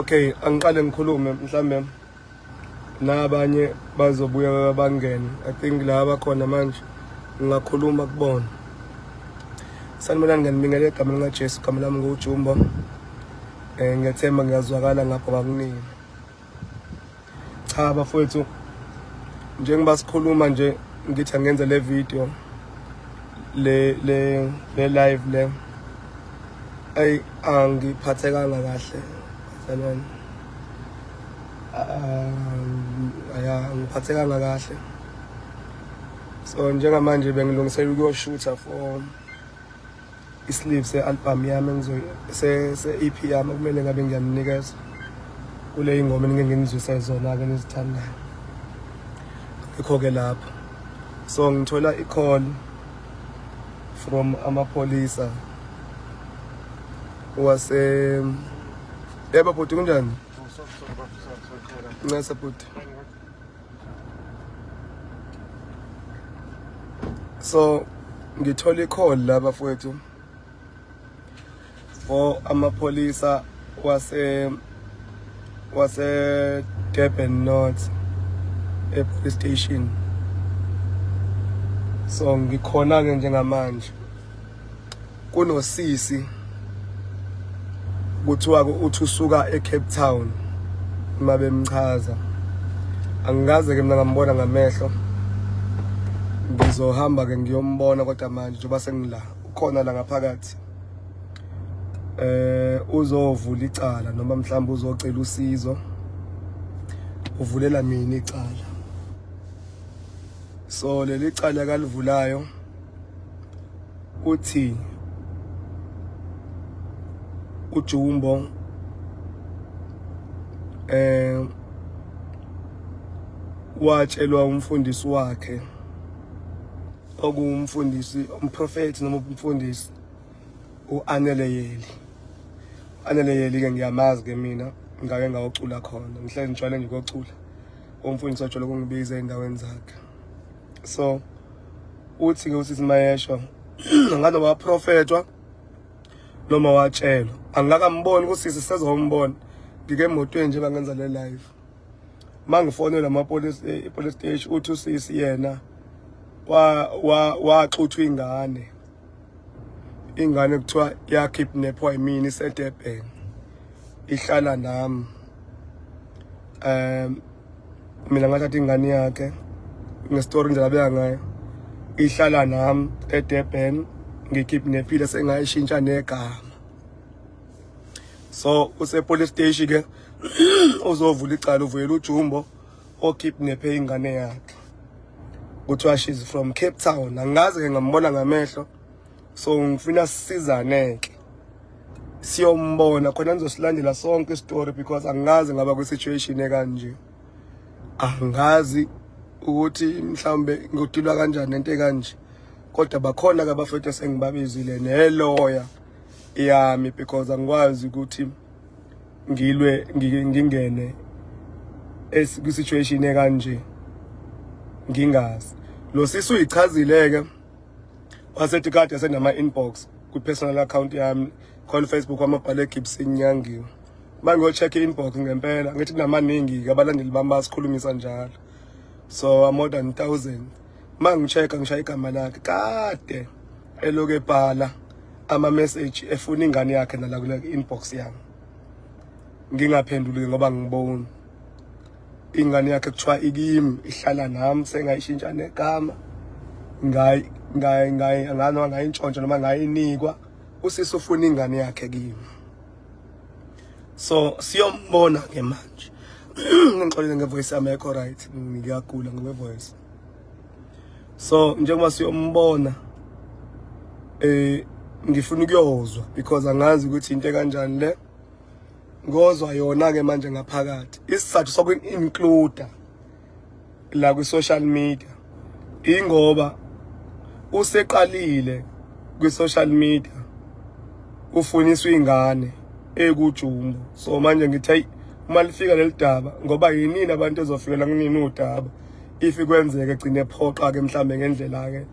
Okay, angiqale ngikhulume mhlambe nabanye bazobuya bangene. I think la abakhona manje ngingakhuluma kubona. Sanibonani, ngiyanibingelela egameni likaJesu, igama lami nguJumbo. Ngiyethemba ngiyazwakala ngapho kakuningi. Cha bafowethu, njengoba sikhuluma nje ngithi angenze le video le live le, ayi, angiphathekanga kahle bazalwane, aya, angiphathekanga kahle. So njengamanje bengilungisela ukuyoshutha for isleeve se-album yami se-EP yami okumele ngabe ngiyaninikeza kule ingoma enike nginizwise zona-ke nizithandayo. Ngikho-ke lapho, so ngithola i-call from amapholisa wase, yebo bhuti, kunjani? Ncesa bhuti. So ngithola i-call la bafowethu for amapholisa wase Durban North e police station. So ngikhona ke njengamanje, kunosisi kuthiwa uthi usuka eCape Town uma bemchaza. Angikaze ke mina ngambona ngamehlo, ngizohamba ke ngiyombona, kodwa manje njengoba sengila ukhona la ngaphakathi, uzovula icala noma mhlawumbe uzocela usizo, uvulela mina icala. So leli cala kalivulayo uthi uJumbo watshelwa umfundisi wakhe, okuwumfundisi, umprofethi noma umfundisi uAnele Yeli. Anele Yeli ke ngiyamazi ke mina, ngake ngawucula khona, ngihlale ngijwayele nje ukuyocula, umfundisi wajwayele ukungibiza ey'ndaweni zakhe. So uthi ke usisi Mayesho ngalo waprofetwa noma watshelwa, angikakamboni kusisi, sezombona ngike emotweni nje bangenza le live. Mangifonela amapolice, i-police station, uthi usisi yena wa waxuthwa ingane, ingane kuthiwa yakidnapwa yimina, iseDurban, ihlala nami. Mina ngathatha ingane yakhe ngestory indlela abeka ngayo, ihlala nami eDurban, ngikidnapile, sengayishintsha negama. So use police station ke, uzovula icala, uvuyela uJumbo okidnape ingane yakhe. Kuthiwa she's from Cape Town, angikaze ke ngambona ngamehlo, so ngifuna sisizane ke siyombona khona, nizosilandela sonke istory because angikaze ngaba kwi situation ekanje. Angazi ukuthi mhlawumbe ngodilwa kanjani nento ekanje, kodwa bakhona ke abafethu esengibabizile neloya yami because angikwazi ukuthi ngilwe ngingene kwi-situation ekanje ngingazi. Lo sisi uyichazile ke, wasethi kade senama inbox kwi-personal account yami khona Facebook, wamabhale Gibson Nyangiwe. Mangiyo-check i-inbox ngempela ngithi kunamaningi-ke abalandeli bami basikhulumisa njalo, so more than 1000. Mangi-check-a ngishaya igama lakhe, kade eloku ebhala ama-message efuna ingane yakhe nala kule inbox yami, ngingaphenduli ngoba ngiboni ingane yakhe kuthiwa ikimi, ihlala nami, sengayishintsha negama, ngayi ngayi ngayi angani ngayintshontsha noma ngayinikwa. Usisi ufuna ingane yakhe kimi, so siyombona ke manje. Ngixolele ngevoice yami, ayikho right, ngiyagula ngevoice. So njengoba siyombona, ngifuna ukuyozwa because angazi ukuthi into kanjani le, ngozwa yona ke manje ngaphakathi. Isizathu soku include la kwi social media ingoba useqalile kwi social media ufuniswa ingane ekuJumbo. So manje ngithi hey, uma lifika leli daba, ngoba yinini abantu ezofikela kunini udaba, if kwenzeke gcine phoqa ke mhlambe ngendlela ke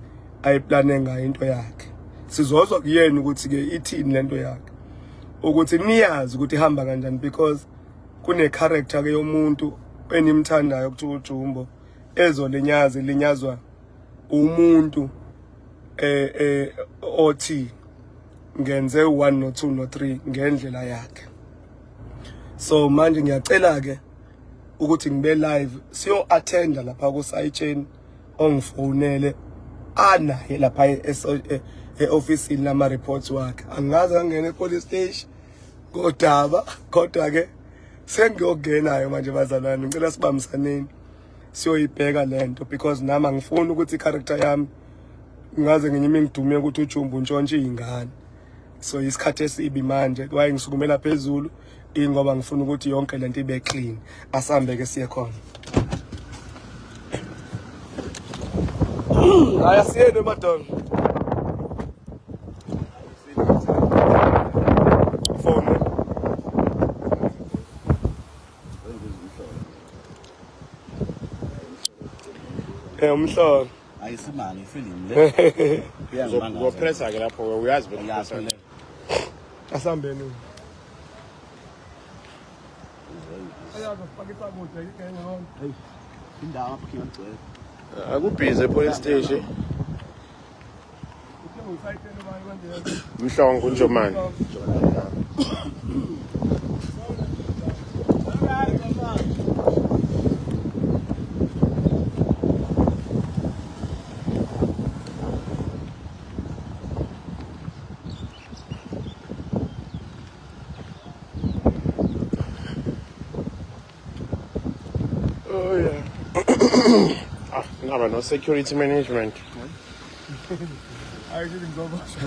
ayiplane ngayo into yakhe, sizozwa kuyena ukuthi ke ithini lento yakhe, ukuthi niyazi ukuthi ihamba kanjani because Kune character ke yomuntu enimthandayo kuthiwa uJumbo ezolinyaza linyazwa umuntu othi ngenze 1 no 2 no 3 ngendlela yakhe. So manje ngiyacela ke ukuthi ngibe live siyo attenda lapha ku Sayitsheni ongifonele anaye lapha e-ofisini lama reports wakhe. Angaze ngangena e-police station kodaba, kodwa ke sengiyogenayo manje bazalwane, ngicela sibambisaneni siyoyibheka lento because nami angifuni ukuthi i-character yami ngaze ngenye imini ngidume ukuthi uJumbo untshontshe izingane. So isikhathi esibi manje kwaye ngisukumela phezulu ingoba ngifuna ukuthi yonke lento ibe clean. Asambe ke siye khona. Hayi asiyeni madonna. Phone. Umhlolo. Ayisimanga ifilimu le. Iyangimangaza. Uzopressa ke lapho uyazi Yazi bekupressa. le. Asambeni. Ayazi sifake kude igenge yonke. Hey. Indawo apho ngiyagcwele. Akubhizi epolice station. Uthe usayitshela ubani manje? Mhlongo uNjomane. Oh yeah. Ah, naba no security management. Hayi ngithi ngizoboshwa.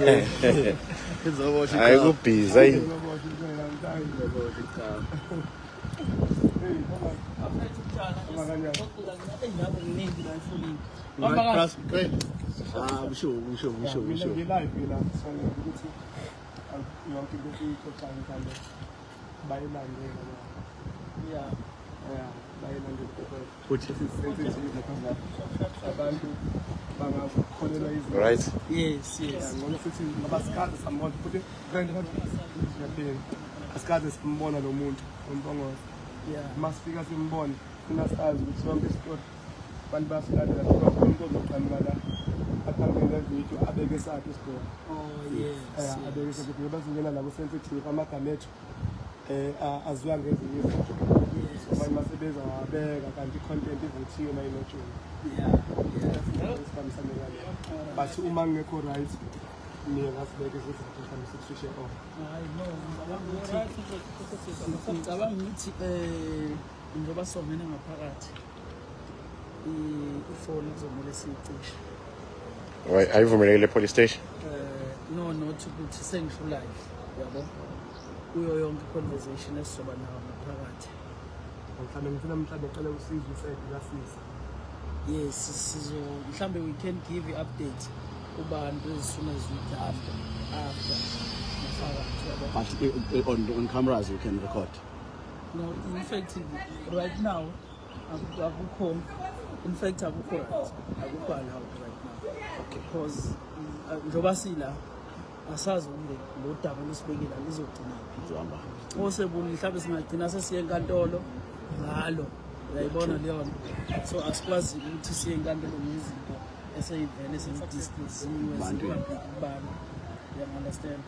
Izoboshwa. Hayi kubhizi ayi. Ngizoboshwa namhlanje. Hey, hamba kanjani? Ah, kusho kusho kusho Mina kusho. ngi-live la so ukuthi yonke into esiyixoxayo mhlawumbe bayilandele la. Yeah, bayilandele because Futhi sensitive abantu bangakholelwa izinto. Right. Yes. Ngcono sithi ngoba sikaze sambona futhi grand ngiyaphila. Asikaze simbona lo muntu uMpongozi. Uma sifika simbone funa sazi ukuthi sonke isitori abantu bayasilandela because umuntu ozoqhamuka la aqhamuke ne-video abeke sakhe isitori. Oh yes. Abeke sakhe ngoba singena labo sensitive amagama ethu aziwa ngezinye izinto. So abantu masebeza wabeka kanti i-content ivuthiwe uma inotsheni. Sibambisane kanjalo. But uma ngekho right niye ngasibeka isizathu mhlawumbe sikuswishe off. Hayi no, ngicabanga ukuthi njengoba songena ngaphakathi ifoni kuzomele siyicishe. Why ayivumelekile police station? No, not ukuthi sengisho live, yabo. Kuyo yonke conversation esizoba nayo ngaphakathi. Mhlawumbe ngifuna mhlawumbe ngicela usizo usayidi kasisi. Yes, sizo mhlambe we can give you update kubantu as soon as we after ngaphakathi, yabo. But on cameras you can record. No, in fact right now akukho, in fact akukho right, akukho allowed right now. Okay. Because njengoba sila asazi ukuthi lo daba lusibekile lizogcina phi. Uzohamba. Osebuli mhlawumbe singagcina sesiye enkantolo ngalo, uyayibona leyo nto. So asikwazi ukuthi siye enkantolo ngezinto eseyivele sezidisclosiwe Bantu. zipublic kubantu, you understand?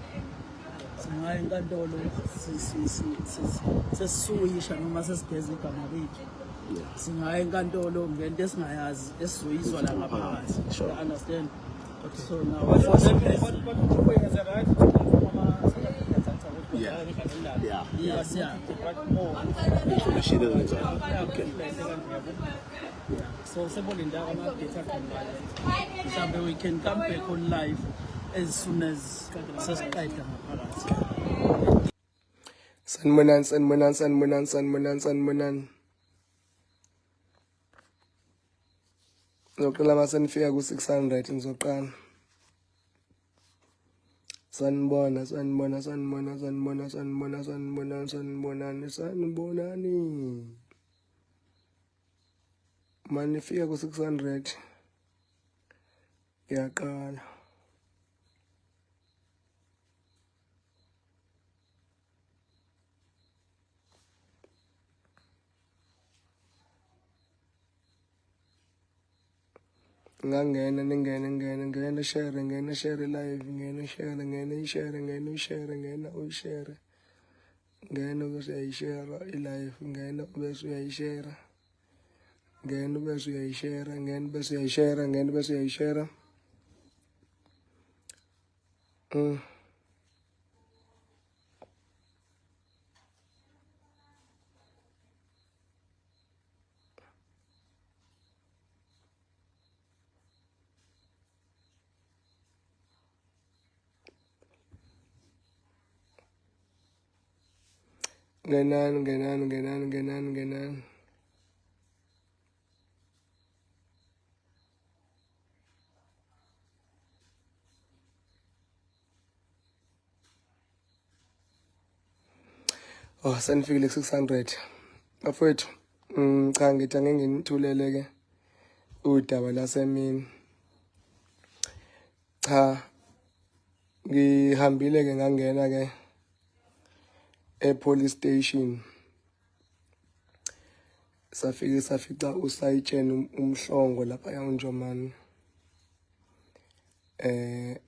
Singaya enkantolo sesisuyisha noma sesigeza igama lethu. Singaya enkantolo ngento esingayazi esizoyizwa la ngaphakathi. Sure. You understand? So now for them Yeah. Yes, yeah. Information ezenzayo. Okay. So sebolinda ama-updates aqhamukayo. Mhlawumbe we can come back on live as soon as sesiqeda ngaphakathi. Sanibonani, sanibonani, sanibonani, sanibonani, sanibonani. Ngizoqala uma senifika ku-600 ngizoqala. Sanibona, sanibona, sanibona, sanibona, sanibona, sanibona, sanibonani, sanibonani. Uma nifika ku-600 ngiyaqala. Ngangena ningene ngene ngena share ngena share live ngena share ngena ishare ngena ishare ngena uyishare ngena ubese uyayishare i-live ngena ubese uyayishare ngena ubese uyayishare ngena ubese uyayishare ngena ubese uyayishare. Ngenani ngenani ngenani ngenani ngenani. Oh, senifikile ku-600 bafowethu. Cha ngithi angeke nginithulele ke udaba lasemini. Cha ngihambile ke ngangena ke e-police station, safike safica usayitsheni umhlongo lapha yaNjomani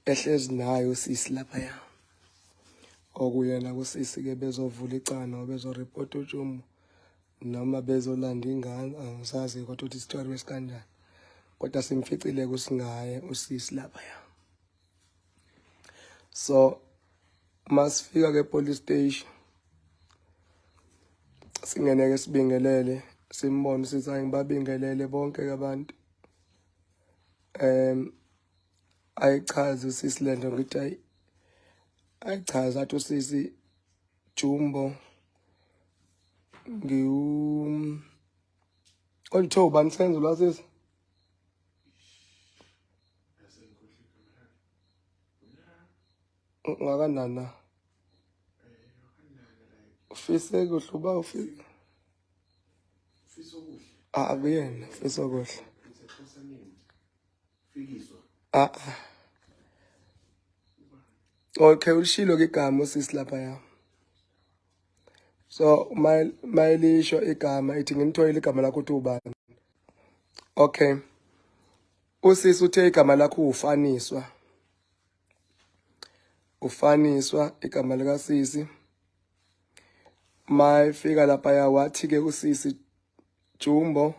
ehlezi nayo sisi lapha ya okuyena kusisi ke bezovula icala noma bezoreport uJumo noma bezolanda ingane, angisazi kodwa ukuthi isitori besikanjani, kodwa simficile kusingaye usisi lapha ya. So masifika ke police station singene ke sibingelele, simbone sithi hayi ngibabingelele bonke ke abantu. Ayichaze usisi lento, ngithi ayi ayichaze, athi usisi Jumbo ngiwu olithiwa ubani Senzo la sisi ngakanana ufise kuhle uba ufise ah akuyena ufise kuhle ah ah. Okay, ulishilo ke igama usisi lapha ya. So mayilisho igama ithi ngimthoyile igama lakho uthi ubani. Okay. Usisi uthe igama lakho ufaniswa. Ufaniswa igama likasisi. Mayifika lapha ya wathi ke usisi Jumbo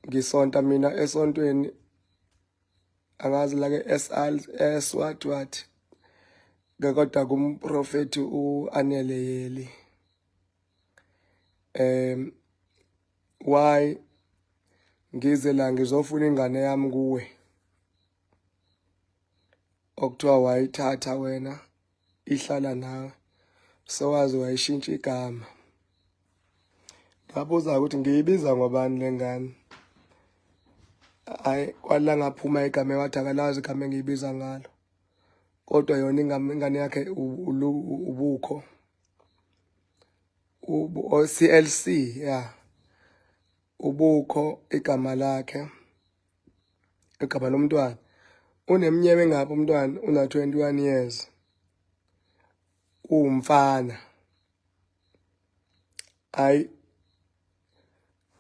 ngisonta mina esontweni angazi la ke SL S what what ke kodwa kumprofeti uAnele Yeli why ngize la ngizofuna ingane yami kuwe okuthiwa wayithatha wena ihlala nawe sowazi wayishintsha igama. Ngabuza ukuthi ngiyibiza ngobani le ngane, hayi kwala ngaphuma igama wathi akalazi igama engiyibiza ngalo, kodwa yona ingane yakhe ubukho CLC ya ubukho igama lakhe igama lomntwana uneminyaka engaphi umntwana una 21 years uwumfana. Hayi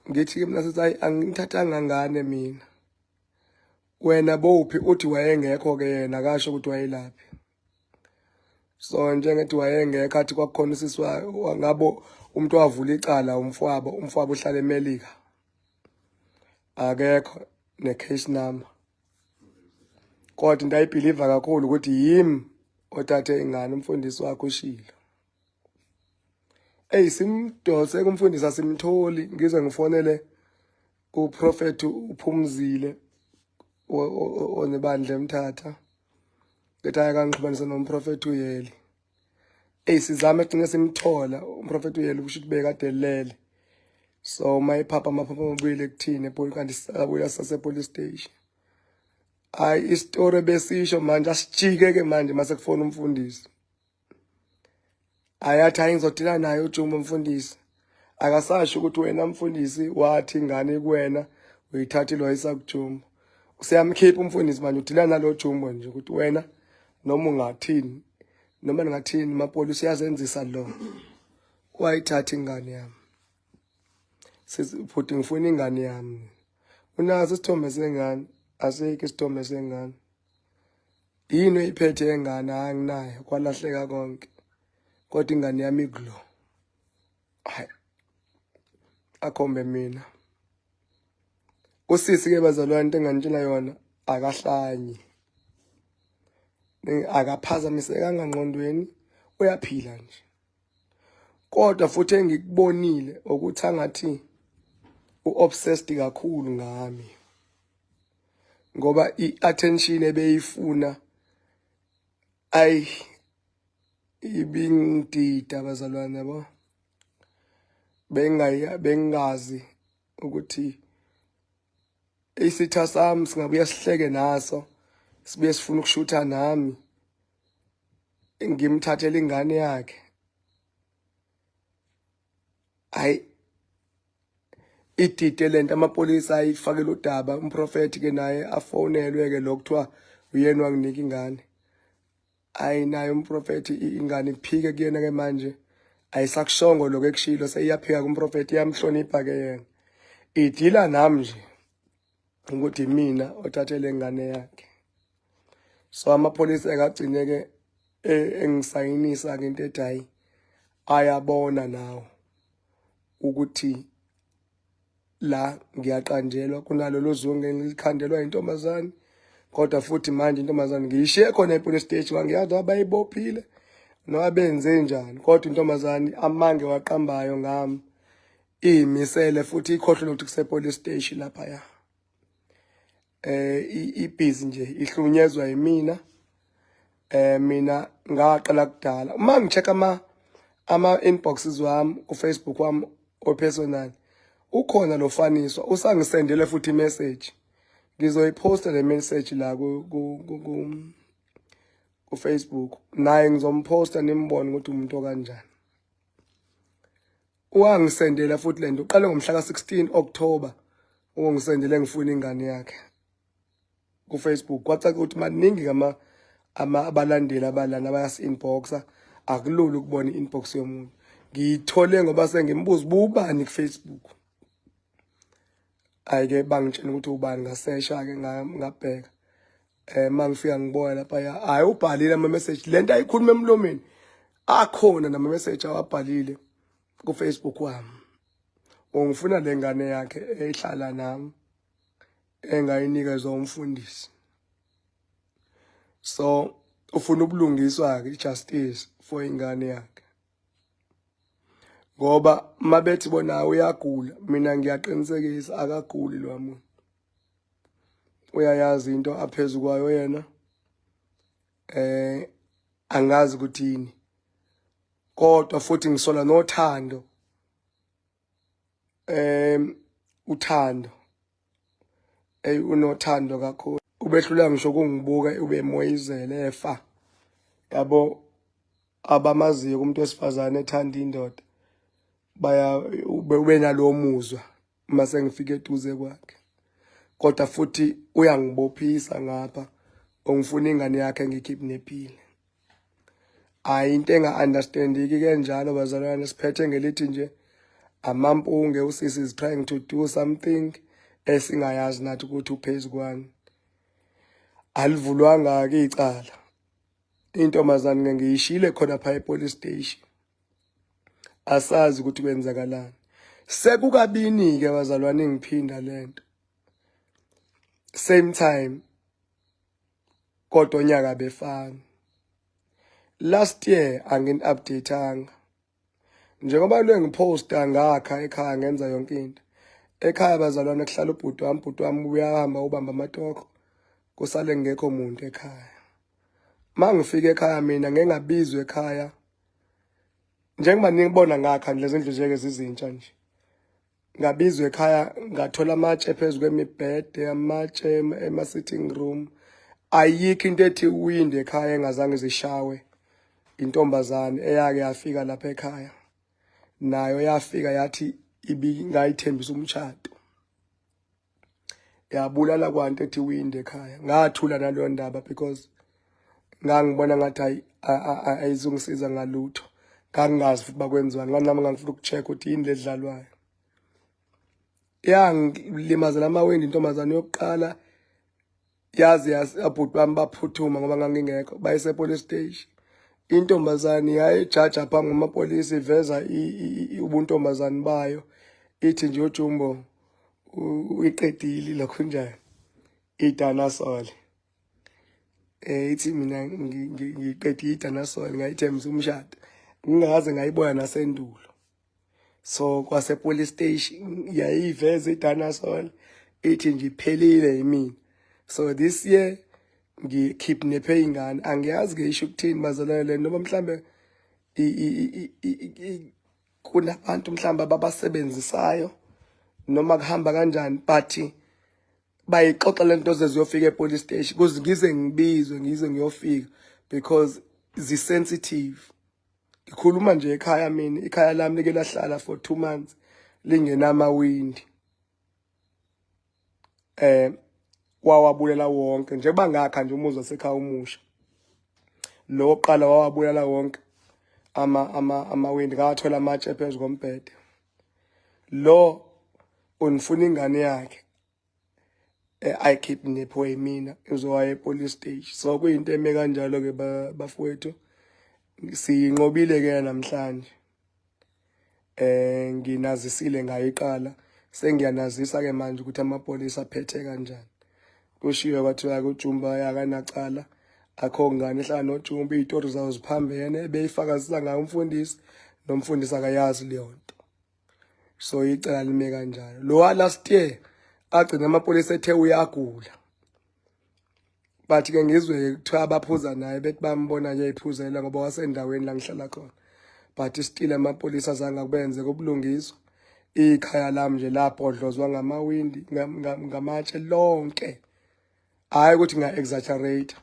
ngithi ke mina sithi hayi angithathanga ngane mina, wena bowuphi? Uthi wayengekho ke yena akasho ukuthi wayelaphi. So njengethi wayengekho athi kwakukhona usisi ngabo umuntu wavula icala umfowabo, umfowabo uhlala eMelika akekho ne-case number, kodwa into ayibhiliva kakhulu ukuthi yimi othathe ingane, umfundisi wakhe ushilo. Ey simdose kumfundisi asimtholi, ngize ngifonele uProphet uPhumzile onebandla eMthatha, ngithi hayi kangixhumanise nomProphet uYeli. Ey sizame egcine simthola uMprophet uYeli, kusho ukuthi bekade elele. So uma ephapha amaphapha amabuyele kuthini epolice, kanti sabuya sase police station. Hayi isitori besisho manje asijike ke manje mase kufona umfundisi. Ayathi hayi ngizodila naye uJumbo mfundisi. Akasasho ukuthi wena mfundisi wathi ingane kuwena uyithathile wayisa kuJumbo. Useyamkhipha umfundisi manje udila nalo Jumbo nje ukuthi wena noma ungathini noma ningathini mapolisa uyazenzisa lo. Wayithatha ingane yami. Sisi bhuti ngifuna ingane yami. Unaso isithombe sengane? Asikho isithombe sengane. Yini oyiphethe engane? Anginayo, kwalahleka konke. Kodwa ingane yami ikulo. Hayi. Akhombe mina. Usisi ke bazalwane, into enganitshela yona, akahlanyi. Akaphazamisekanga ngqondweni, uyaphila nje. Kodwa futhi engikubonile ukuthi angathi u-obsessed kakhulu ngami, ngoba i-attention ebeyifuna ayi ibingidida bazalwane, yabo. Bengingazi ukuthi isitha sami singabuya sihleke naso, sibuye sifuna ukushutha nami, ngimthathele ingane yakhe. Hayi, idide lento. Amapolisa ayifakele udaba, umprofeti ke naye afonelwe ke, lo kuthiwa uyena wanginika ingane. Ayi, naye umprofeti ingane iphike kuyena ke manje, ayisakushongo lokho ekushilo, seyiyaphika kumprofeti, iyamhlonipha ke yena. Idila nami nje ukuthi mina othathe le ngane yakhe. So amapholisa ekagcine ke engisayinisa ke into ethi hayi, ayabona nawo ukuthi la ngiyaqanjelwa kunalolo zungu engilikhandelwa intombazane. Kodwa futhi manje intombazane ngiyishiye khona epolice station, angiyazi abayibophile noma benze njani, kodwa intombazane amange waqambayo ngami iyimisele futhi ikhohlwe ukuthi kuse police station lapha ya. Ibhizi nje ihlunyezwa yimina. Mina ngaqala kudala uma ngicheck ama inboxes wami ku Facebook wami o personal, ukhona lo faniswa usangisendele futhi message. Ngizoyiposta le message la ku Facebook, naye ngizomposta nimbone ukuthi umuntu okanjani. Wangisendela futhi lento uqale ngomhla ka-16 October ukungisendela, ngifuna ingane yakhe ku Facebook. Kwacaca ukuthi maningi kama ama abalandeli abalana bayasi inboxa, akulula ukubona i-inbox yomuntu. Ngiyithole ngoba sengimbuza ubani ku Facebook, ayike bangitshela ukuthi ubani. Ngasesha ke, ngabheka, mangifika ngibona lapha ya, hayi, ubhalile ama message, lento ayikhuluma emlomeni akhona nama message awabhalile ku Facebook wami. Ungifuna lengane yakhe ehlala nami engayinikezwa umfundisi, so ufuna ubulungiswa ke, justice for ingane yakhe, ngoba mabethi bona uyagula, mina ngiyaqinisekisa akaguli lo muntu, uyayazi into aphezu kwayo yena. Angazi ukuthi yini, kodwa futhi ngisola nothando, uthando, ey, unothando kakhulu, ubehlula ngisho kungibuka, ubemoyizela efa, yabo. Abamaziyo kumuntu wesifazane ethanda indoda baya ube nalowo muzwa uma sengifike eduze kwakhe. Kodwa futhi uyangibophisa ngapha, ongifuna ingane yakhe ngikidnapile. Hayi, into enga-understandiki ke njalo bazalwane. Siphethe ngelithi nje amampunge, usisi is trying to do something esingayazi nathi ukuthi uphezu kwani. Alivulwanga-ke icala, intombazane ngiyishile khona pha epolice station, asazi ukuthi kwenzakalani. Sekukabini-ke bazalwane ngiphinda lento same time, kodwa onyaka befana. Last year angini-updateanga njengoba lwe ngiphosta ngakha ekhaya, ngenza yonke into ekhaya bazalwane. Kuhlala ubhuti wami, ubhuti wami uyahamba ubamba amatoko, kusale ngekho muntu ekhaya. Mangifika ekhaya mina ngengabizwa ekhaya, njengoba ningibona ngakha lezi ndlu nje zizintsha nje, ngabizwa ekhaya ngathola amatshe phezu kwemibhede, amatshe ema-sitting room. Ayikho into ethi windi ekhaya engazange zishawe intombazane eyake yafika lapha ekhaya. Nayo yafika yathi ibingayithembisa umshado, yabulala kwanto ethi windi ekhaya. Ngathula naleyo ndaba because ngangibona ngathi hayi, ayizungisiza ngalutho. Ngangingazi futhi bakwenziwa ngani, nami ngangifuna ukucheck ukuthi yini ledlalwayo. Yangilimazela amawindi intombazane yokuqala yazi abhuti bami baphuthuma ngoba ngangingekho bayise police station. Intombazane yayijaja phambi kwamapolisa iveza ubuntombazane bayo ithi nje uJumbo uyiqedile lokho njani idanasole. Ithi mina ngiqedile idanasole ngayithembisa umshado ngingaze ngayibona nasendulo. So kwase police station yayiveza idinosaur ithi nje iphelile yimina. So this year ngikidnaphe ingane angiyazi ke isho ukuthini bazalwane le noma mhlambe kunabantu mhlambe ababasebenzisayo noma kuhamba kanjani but bayixoxa lento zeziyofika epolice station kuze ngize ngibizwe ngize ngiyofika because zi sensitive. Ngikhuluma nje ekhaya mina ikhaya lami like lahlala for 2 months lingenamawindi. Wawabulela wonke njengoba ngakha nje umuzi wasekhaya omusha. Lo wokuqala wawabulala wonke ama ama amawindi ngawathola amatshe phezu kombhede. Lo unifuna ingane yakhe ayikidnapwe yimina uzowaya epolice station. So kuyinto eme kanjalo ke bafowethu siyinqobile ke namhlanje. Nginazisile ngayiqala sengiyanazisa ke manje ukuthi amapolisa aphethe kanjani. Kushiwe kwathiwa kuJumba akanacala akho ngane ehlala noJumba izitori zawo ziphambene ebeyifakazisa ngayo umfundisi nomfundisi akayazi leyo nto. So icala lime kanjalo. Lo wa last year agcina amapolisa ethe uyagula. But ke ngizwe kuthiwa abaphuza naye bethi bambona nje ephuzela ngoba wasendaweni la ngihlala khona. But still amapolisa azange akubenze kubulungiswa. Ikhaya lami nje labhodlozwa ngamawindi ngamatshe lonke. Hayi ukuthi nga exaggerate.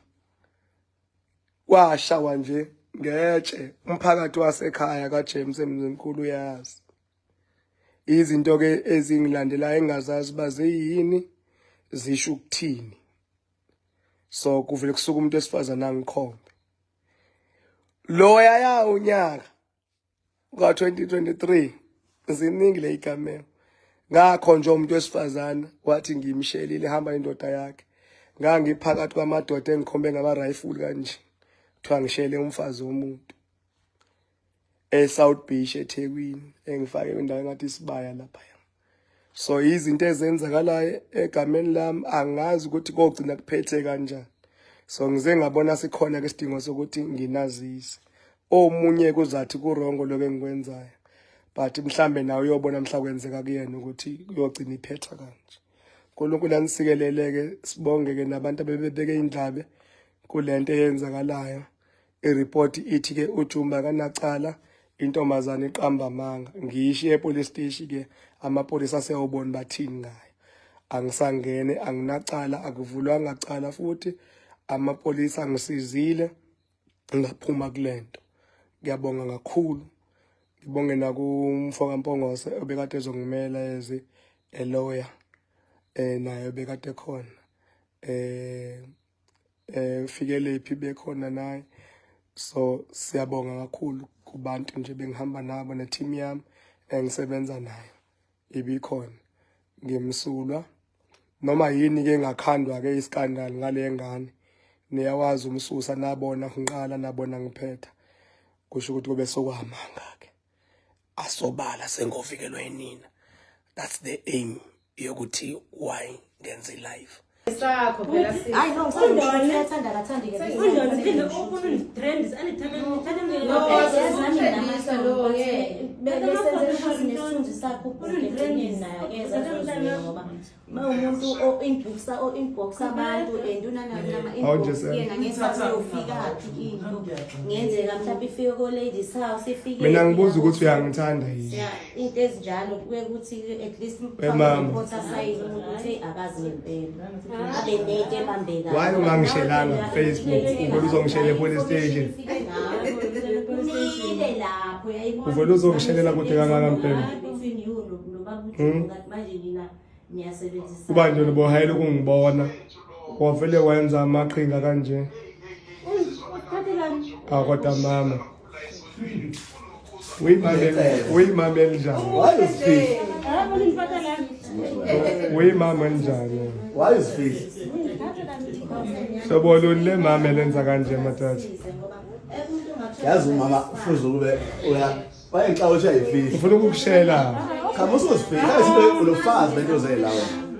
Washawa nje ngetshe umphakathi wasekhaya kaJames eMzimkhulu uyazi. Izinto ke ezingilandelayo engingazazi uba ziyini zisho ukuthini. So kuvele kusuka umuntu wesifazane angikhombe. Lo yaya unyaka ka-2023 ziningi le igameko. Ngakho nje umuntu wesifazane wathi ngimshelile hamba indoda yakhe. Ngangiphakathi kwamadoda engikhombe ngama-rifle kanje. Kuthiwa ngishele umfazi womuntu. eSouth Beach eThekwini engifake kwindawo engathi isibaya lapha. So izinto ezenzakalayo egameni lami angazi ukuthi kogcina kuphethe kanjani. So ngize ngabona sikhona ke isidingo sokuthi nginazise. Omunye kuzathi kurongo lokho engikwenzayo. But mhlambe nawe uyobona mhla kwenzeka kuyena ukuthi kuyogcina iphetha kanje. uNkulunkulu anisikeleleke sibonge ke nabantu abebebeke indlabe kulento eyenzakalayo. Iripoti ithi ke uJumba akanacala intombazane iqamba amanga. Ngiyishiye epolice station ke amapolisa aseyobona bathini ngayo. Angisangene anginacala akuvulwanga cala futhi amapolisa angisizile ngaphuma kulento. Ngiyabonga kakhulu. Ngibonge nakumfo kaMpongose obekade ezongimela ezi a lawyer naye obekade khona. Fikelephi bekhona naye. So siyabonga kakhulu kubantu nje bengihamba nabo ne team yami engisebenza nayo ibikhona. Ngimsulwa noma yini ke ngakhandwa ke iskandal ngale ngane niyawazi umsusa nabona ngiqala nabona ngiphetha kusho ukuthi kube sokwamanga ke asobala sengovikelwa yinina. That's the aim yokuthi why ngenze live Sakho phela sisi. Hayi no, uyathanda akathandi ke. Undona uphinde ufuna unditrendisa andithanda ndithanda No, Yazi nami lo, yeah. Besenze phansi nesithunzi sakho ubhuti ekugcineni naye akeze azozwela ngoba uma umuntu o-inboxa o-inbox abantu and unanama-inbox yena ngesathi uyofika phi into ngenzeka mhlawumbe ifike ko-ladies house ifike Mina ngibuza ukuthi uyangithanda yini. Ya, into ezinjalo kuye ukuthi at least Hey, mama. report asayine umuntu ukuthi hey, akazi ngempela abe nento ebambekayo Why ungangishelanga ku-Facebook? Uvele uzongishela e-police station. Umile lapho uyayibona Uvele uzongishelela kude kangaka mpela. Between you nobaba uJumbo, kanti manje nina niyasebenzisana. Kuba nje ubohayela ukungibona. Wavele wenza amaqhinga kanje. Awu kodwa mama. Uyimamele, uyimamele njani? Why uzifihla? Hayi unindiphatha la. Uyimama njani? Why uzifihla? Hlobo luni le mama elenza kanje matata? Yazi umama ufuze ukube uya wayengixaka ukuthi uyayifihla. Ufuna ukukushela. Cha musuzifihla. Yazi into ulofazi lento ozela wena.